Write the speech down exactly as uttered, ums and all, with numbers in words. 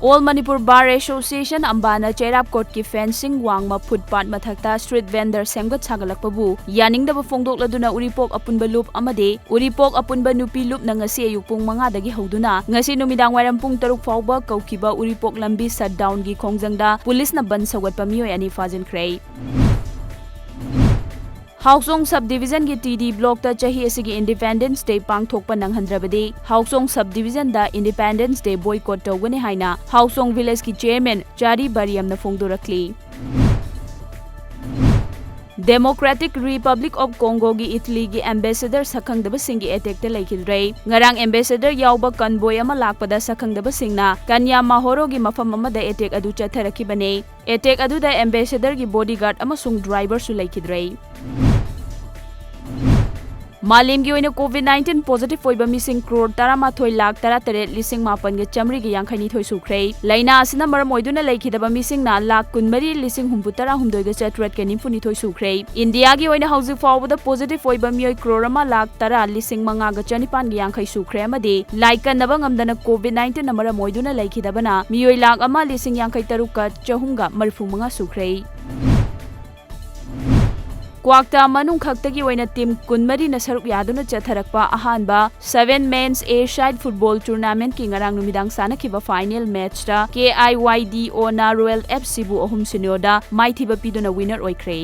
All Manipur Bar Association ꯑꯝꯕꯥꯅ ꯆꯩꯔꯥꯞ ꯀꯣꯔꯠꯀꯤ ꯐꯦꯟꯁꯤꯡ ꯋꯥꯡꯃ ꯐꯨꯠꯄꯥꯠ ꯃꯊꯛꯇ street vendor ꯁꯦꯝꯒꯠ ꯁꯥꯒꯠꯂꯛꯄꯕꯨ ꯌꯥꯅꯤꯡꯗꯕ ꯐꯣꯡꯗꯣꯛꯂꯗꯨꯅ ꯎꯔꯤꯄꯣꯛ ꯑꯄꯨꯟꯕ ꯂꯨꯞ ꯑꯃꯗꯤ ꯎꯔꯤꯄꯣꯛ ꯑꯄꯨꯟꯕ ꯅꯨꯄꯤ ꯂꯨꯞꯅ ꯉꯁꯤ ꯑꯌꯨꯛ ꯄꯨꯡ ꯃꯉꯥꯗꯒꯤ ꯍꯧꯗꯨꯅ ꯉꯁꯤ ꯅꯨꯃꯤꯗꯥꯡ ꯋꯥꯏꯔꯝ ꯄꯨꯡ ꯇꯔꯨꯛ ꯐꯥꯎꯕ ꯀꯧꯈꯤꯕ ꯎꯔꯤꯄꯣꯛ ꯂꯝꯕꯤ shutdownꯒꯤ ꯈꯣꯡꯖꯪꯗ ꯄꯨꯂꯤꯁꯅ ꯕꯟ ꯁꯧꯒꯠꯄ ꯃꯤꯑꯣꯏ ꯑꯅꯤ ꯐꯥꯖꯤꯟꯈ꯭ꯔꯦ꯫ ꯍꯥꯎꯆꯣꯡ sub divisionꯒꯤ T D blockꯇ ꯆꯍꯤ ꯑꯁꯤꯒꯤ Independence Day ꯄꯥꯡꯊꯣꯛꯄ ꯅꯪꯍꯟꯗ꯭ꯔꯕꯗꯤ ꯍꯥꯎꯆꯣꯡ sub divisionꯗ Independence Day boycott ꯇꯧꯒꯅꯤ ꯍꯥꯏꯅ ꯍꯥꯎꯆꯣꯡ villageꯀꯤ chairman ꯆꯥꯔꯤ ꯕꯥꯔꯤꯌꯝꯅ ꯐꯣꯡꯗꯣꯔꯛꯂꯤ꯫ Democratic Republic of Congoꯒꯤ Italyꯒꯤ ambassador ꯁꯛꯈꯪꯗꯕꯁꯤꯡꯒꯤ attackꯇ ꯂꯩꯈꯤꯗ꯭ꯔꯦ꯫ ꯉꯔꯥꯡ ambassador ꯌꯥꯎꯕ convoy ꯑꯃ ꯂꯥꯛꯄꯗ ꯁꯛꯈꯪꯗꯕꯁꯤꯡꯅ ꯀꯟꯌꯥ ꯃꯥꯍꯣꯔꯣꯒꯤ ꯃꯐꯝ ꯑꯃꯗ attack ꯑꯗꯨ ꯆꯠꯊꯔꯛꯈꯤꯕꯅꯦ꯫ Attack ꯑꯗꯨꯗ ambassadorꯒꯤ bodyguard ꯑꯃꯁꯨꯡ driverꯁꯨ ꯂꯩꯈꯤꯗ꯭ꯔꯦ꯫ ꯃꯥꯂꯦꯝꯒꯤ ꯑꯣꯏꯅ COVID nineteen positive ꯑꯣꯏꯕ ꯃꯤꯁꯤꯡ ꯀ꯭ꯔꯣꯔ ꯇꯔꯥꯃꯥꯊꯣꯏ ꯂꯥꯈ ꯇꯔꯥꯇꯔꯦꯠ ꯂꯤꯁꯤꯡ ꯃꯥꯄꯟꯒ ꯆꯥꯃꯔꯤꯒ ꯌꯥꯡꯈꯩꯅꯤꯊꯣꯏ ꯁꯨꯈ꯭ꯔꯦ꯫ ꯂꯥꯏꯅꯥ ꯑꯁꯤꯅ ꯃꯔꯝ ꯑꯣꯏꯗꯨꯅ ꯂꯩꯈꯤꯗꯕ ꯃꯤꯁꯤꯡꯅ ꯂꯥꯈ ꯀꯨꯟꯃꯔꯤ ꯂꯤꯁꯤꯡ ꯍꯨꯝꯐꯨꯇꯔꯥ ꯍꯨꯝꯗꯣꯏꯒ ꯆꯥꯇ꯭ꯔꯦꯠꯀ ꯅꯤꯐꯨꯅꯤꯊꯣꯏ ꯁꯨꯈ꯭ꯔꯦ꯫ ꯏꯟꯗꯤꯌꯥꯒꯤ ꯑꯣꯏꯅ ꯍꯧꯖꯤꯛ ꯐꯥꯎꯕꯗ positive ꯑꯣꯏꯕ ꯃꯤꯑꯣꯏ ꯀ꯭ꯔꯣꯔ ꯑꯃ ꯂꯥꯈ ꯇꯔꯥ ꯂꯤꯁꯤꯡ ꯃꯉꯥꯒ ꯆꯅꯤꯄꯥꯟꯒ ꯌꯥꯡꯈꯩ ꯁꯨꯈ꯭ꯔꯦ ꯑꯃꯗꯤ ꯂꯥꯏꯀꯟꯅꯕ ꯉꯝꯗꯅ COVID nineteenꯅ ꯃꯔꯝ ꯑꯣꯏꯗꯨꯅ ꯂꯩꯈꯤꯗꯕꯅ ꯃꯤꯑꯣꯏ ꯂꯥꯈ ꯑꯃ ꯂꯤꯁꯤꯡ ꯌꯥꯡꯈꯩ ꯇꯔꯨꯛꯀ ꯆꯍꯨꯝꯒ ꯃꯔꯤꯐꯨ ꯃꯉꯥ ꯁꯨꯈ꯭ꯔꯦ꯫ ꯀ꯭ꯋꯥꯛꯇꯥ ꯃꯅꯨꯡ ꯈꯛꯇꯒꯤ ꯑꯣꯏꯅ team ꯀꯨꯟꯃꯔꯤꯅ ꯁꯔꯨꯛ ꯌꯥꯗꯨꯅ ꯆꯠꯊꯔꯛꯄ ꯑꯍꯥꯟꯕ seven men's A side football tournamentꯀꯤ ꯉꯔꯥꯡ ꯅꯨꯃꯤꯗꯥꯡ ꯁꯥꯟꯅꯈꯤꯕ final matchꯇ K I Y D Oꯅ Royal FCꯕꯨ ꯑꯍꯨꯝ ꯁꯤꯅꯣꯗ ꯃꯥꯏꯊꯤꯕ ꯄꯤꯗꯨꯅ winner ꯑꯣꯏꯈ꯭ꯔꯦ꯫